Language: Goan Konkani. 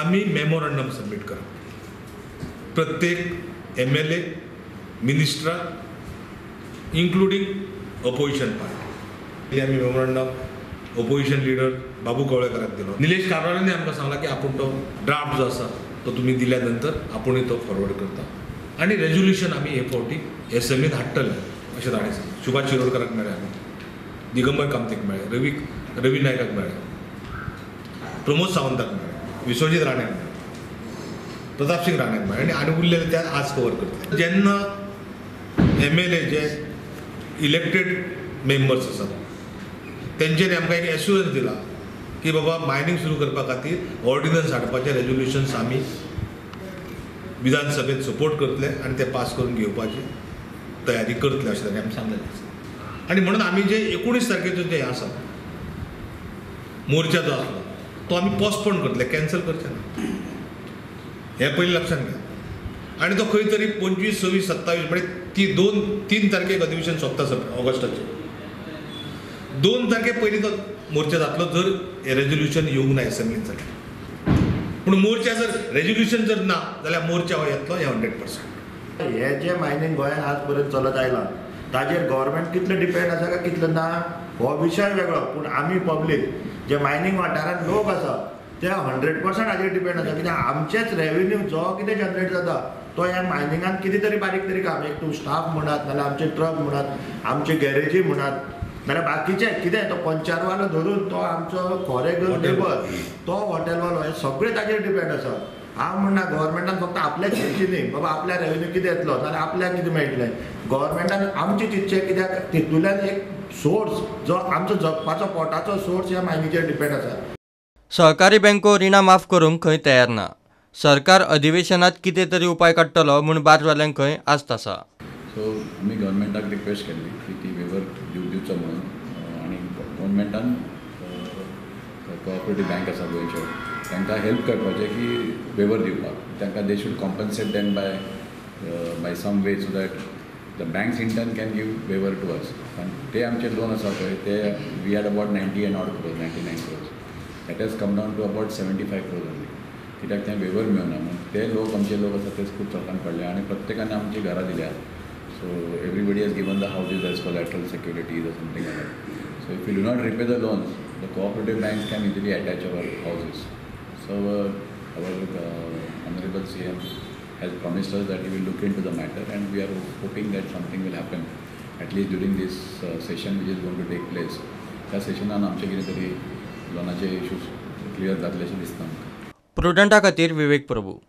आमी मेमोरंडम सबमीट करप प्रत्येक MLA, मिनिस्टराक, इन्क्लुडींग अपोजिशन पार्टी. आमी मेमोरंडम ओपोजिशन लिडर बाबू कवळेकराक दिलो. निलेश काब्रालांनी आमकां सांगला की आपूण तो ड्राफ्ट जो आसा तो तुमी दिल्या नंतर आपूणय तो फॉरवर्ड करता आनी रेजोल्युशन आमी हे फावटी एसेंब्लीन हाडटले अशें ताणें सांगलें. सुभाष शिरोडकराक मेळ्ळे आमी, दिगंबर कामतीक मेळ्ळे, रवी नायकाक मेळ्ळे, प्रमोद सावंताक मेळ्ळे, विश्वजीत राण्याक मेळ्ळे, प्रतापसिंग राण्याक मेळ्ळे आनी उरलेले ते आज कवर करतले. जेन्ना MLA जे इलेक्टेड मेंबर्स आसात तेंच्यांनी आमकां एक एश्युरन्स दिला की बाबा मायनींग सुरू करपा खातीर ऑर्डिनन्स हाडपाचे रेजोल्युशन्स आमी विधानसभेत सपोर्ट करतले आनी ते पास करून घेवपाची तयारी करतले अशें तांणी आमी सांगलेलें आसा. आनी म्हणून आमी जे 19 तारखेचो जे आसा मोर्चा जो आसलो तो आमी पोस्टपोन करतले, कॅन्सल करचे ना, हें पयलीं लक्षांत घ्या. आनी तो खंय तरी 25, 26, 27 म्हणजे ती 2-3 तारखेक अधिवेशन सोंपता ऑगस्टाचें, 2 तारखे पयलीं तो मोर्चा जातलो जर रेजोल्युशन येवंक ना एसेंब्लीन जाल्यार. पूण मोर्चा जर रेजोल्युशन जर ना जाल्यार मोर्चा हो येतलो हें 100%. हे जे मायनींग गोंयांत आज पर्यंत चलत आयलां ताजेर गव्हर्मेंट कितलें डिपेंड आसा काय कितलो ना हो विशय वेगळो, पूण आमी पब्लीक जे मायनींग वाठारांत लोक आसा ते 100% हाजेर डिपेंड आसा. कित्याक आमचेच रेवेन्यू जो कितें जनरेट जाता तो ह्या मायनिंगान कितें तरी बारीक तरी काम, एक तूं स्टाफ म्हणात नाल्यार आमचे ट्रक म्हणात, आमचे गॅरेजी म्हणात, नाल्यार बाकीचे कितें तो पंचारवालो धरून तो आमचो खोरेगल लेबर तो हॉटेलवालो हे सगळे ताजेर डिपेंड आसा. हांव म्हणना गव्हर्मेंटान फक्त आपल्याक चिंतचें न्ही बाबा आपल्या रेवेन्यू कितें येतलो नाल्यार आपल्याक कितें मेळटलें, गव्हर्मेंटान आमचें चिंतचें कित्याक तितूंतल्यान एक सोर्स जो आमचो जगपाचो पोटाचो सोर्स ह्या मायनीचेर डिपेंड आसा. सहकारी बँको रिणां माफ करूंक खंय तयार ना. सरकार अधिवेशनात कितें तरी उपाय काडटलो म्हूण बार्जवाल्यांक खंय आस्त आसा. सो आमी गव्हर्मेंटाक रिक्वेस्ट केल्ली की ती वेवर दिवचो म्हणून आनी गव्हर्मेंटान कोऑपरेटीव बँक आसा गोंयच्यो तांकां हेल्प करपाचें की वेवर दिवपाक, तांकां they should compensate them by some way so that the banks in turn can give waiver to us. कारण ते आमचे लोन आसा पळय ते we had about 90 and odd crores, 99 crores, that has come down to about 75 crores only. कित्याक तें वेवर मेळना म्हणून ते लोक आमचे लोक आसा ते खूब त्रासान पडले आनी प्रत्येकान आमची घरां दिल्या. So everybody has given the houses as collateral securities or something like that. So if you do not repay the loans, the cooperative banks can easily attach our houses. So our Honorable CM has promised us that he will look into the matter and we are hoping that something will happen at least during this session which is going to take place. त्या सेशनान आमचे कितें तरी लोनाचे इश्यूज क्लियर जातले अशें दिसता आमकां. प्रुडंटा खातीर विवेक प्रभू.